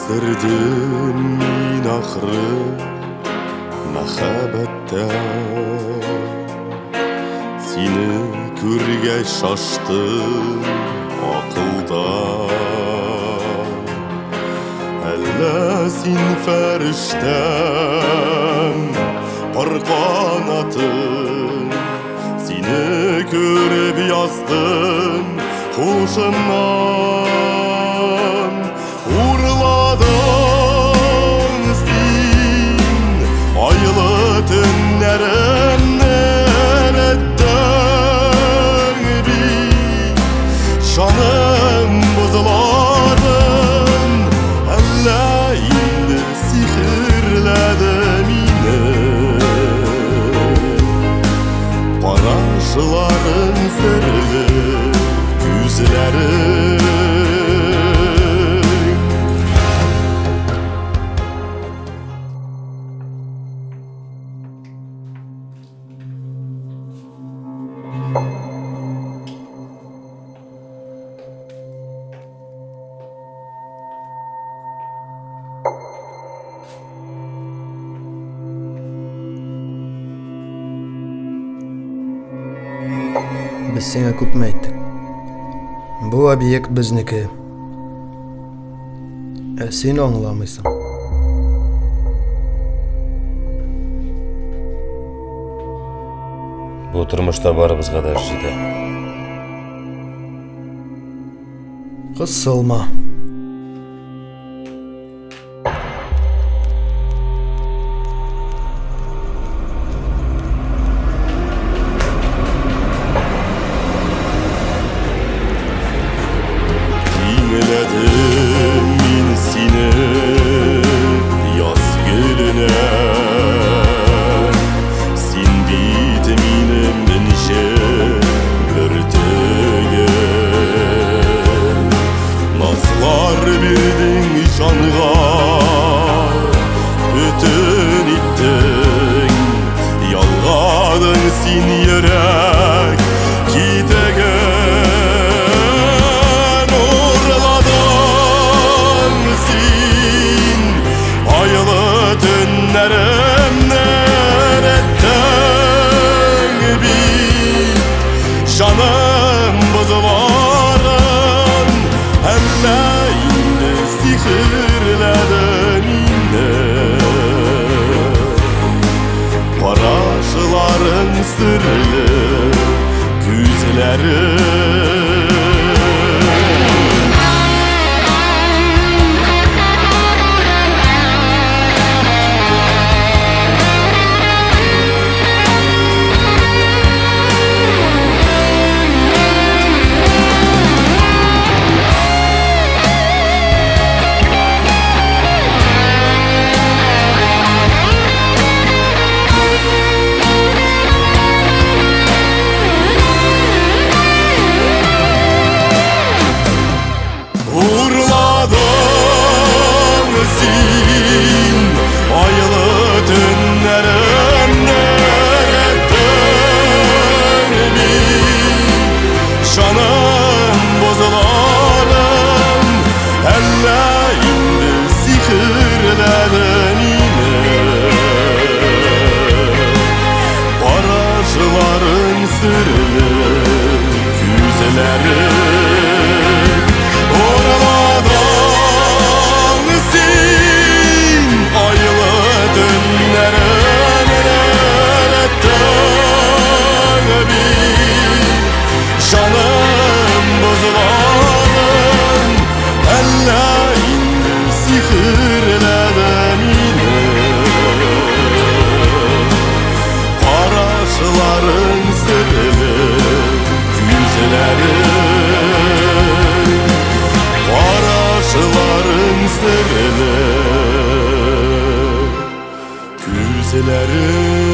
Сөрдем мин ахры мәхәббәттән. Сине күргәч шаштым акылдан. Әллә син фәрештәм, пар канатың, Сине күреп яздым хушымнан. Урладың син айлы төннәремне эреттең бит. Җаным бозыларын әллә инде сихерләде мине. Карашларың серле, күзләрең. Без сиңа күпме әйттек. Бу объект безнеке. Ә син аңламыйсың. Бу тормышта барыбызга да эш җитә. Кысылма. Тиңләдем мин сине яз гөленә. Син бит минем энҗе бөртегем. Назлар бирдең җанга, бөтен иттең. Ялгадың син йөрәк китеген. Урладың син айлы төннәремне эреттең бит. Җаным бозыларын әллә инде сихерләде мине. Карашларың серле, күзләрең. Урладың син айлы төннәремне эреттең бит. Җаным бозыларын әллә инде сихерләде мине. Карашларың серле, күзләрең. Урладың син айлы төннәрен эреттең бит. Җаным бозыларын әллә инде сихерләде мине. Карашларың серле, күзләрең. Карашларың серле, күзләрең.